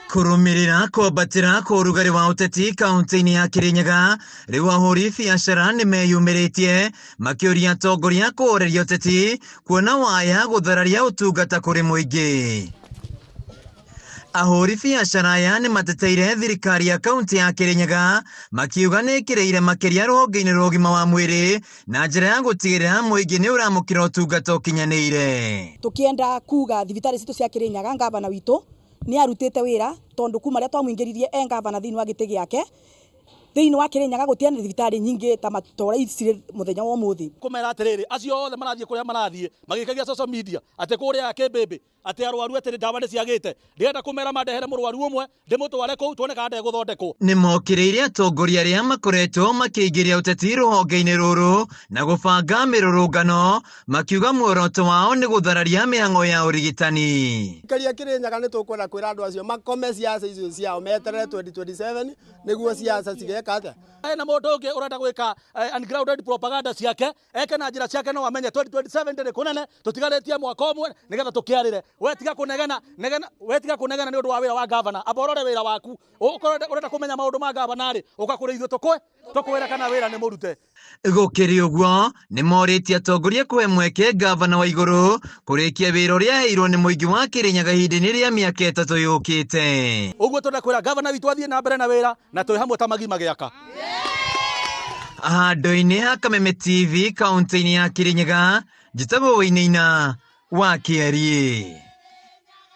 Kũrũmĩrĩra kwambatĩra kwa ũrugarĩ wa ũteti kaunti-inĩ ya Kirinyaga, rĩu ahũri biacara nĩ meyumĩrĩtie makĩũria atongoria kũhoreria ũteti kuona waya gũthararia ũtungata kũrĩ mũingĩ. Ahũri biacara aya nĩ mateteire thirikari ya kaunti ya Kirinyaga makiuga nĩ ĩkĩrĩire makĩria rũhonge-inĩ rwa ũgima wa mwĩrĩ na njĩra ya gũtigĩrĩra mũingĩ nĩ ũramũkĩra ũtungata ũkinyanĩire. Tũkĩenda kuga thibitarĩ citũ cia Kirinyaga ngavana witũ nĩ arutĩte wĩra tondũ kuma rĩrĩa twamũingĩririe e ngavana thĩinĩ wa gĩtĩ gĩake, thĩinĩ wa Kĩrĩnyaga gũtiarĩ na thibitarĩ nyingĩ ta ũrĩa cirĩ mũthenya wa ũmũthĩ. Kũmera atĩrĩrĩ, acio othe marathiĩ kũrĩa marathiĩ magĩikagia social media atĩ kũrĩa kĩmbĩmbĩ atĩ arwaru atĩ ndawa nĩ ciagĩte, ndĩrenda kũmera mandehere mũrwaru ũmwe ndĩmũtware kũu tuone kana ndegũthondekwo. Nĩ mokĩrĩire atongoria arĩa makoretwo makĩingĩria ũteti rũhonge-inĩ rũrũ na gũbanga mĩrũrũngano makiuga muoroto wao nĩ gũthararia mĩhang'o ya ũrigitani. Aikari a Kĩrĩnyaga nĩ tũkwenda kwĩra andũ acio makome siasa icio ciao meterere 2027 nĩguo siasa cigeka atĩa. Hena mũndũ ũngĩ ũrenda gwĩka ungrounded propaganda ciake eke na njĩra ciake no amenye 2027 ndĩrĩ kũnene tũtigarĩtie mwaka ũmwe nĩgetha tũkĩarĩre. We tiga kũnegena negena we tiga kũnegena nĩ ũndũ wa wĩra wa gavana, amba ũrore wĩra waku. Ũkorwo ũrenda kũmenya maũndũ ma gavana rĩ, ũka kũrĩ ithuĩ tũkwĩre kana wĩra nĩ mũrute. Gũkĩrĩ ũguo, nĩ morĩtie atongoria kũhe mweke ngavana wa igũrũ kũrĩkia wĩra ũrĩa aheirwo nĩ mũingĩ wa Kĩrĩnyaga ihinda-inĩ rĩa mĩaka ĩtatũ yũkĩte. Ũguo tũrenda kwĩra ngavana witũ athiĩ na mbere na wĩra na twĩ hamwe ta magi magĩaka. Handũ-inĩ ha Kameme TV kaunti-inĩ ya Kĩrĩnyaga, njĩtagwo Wainaina wa Kĩariĩ.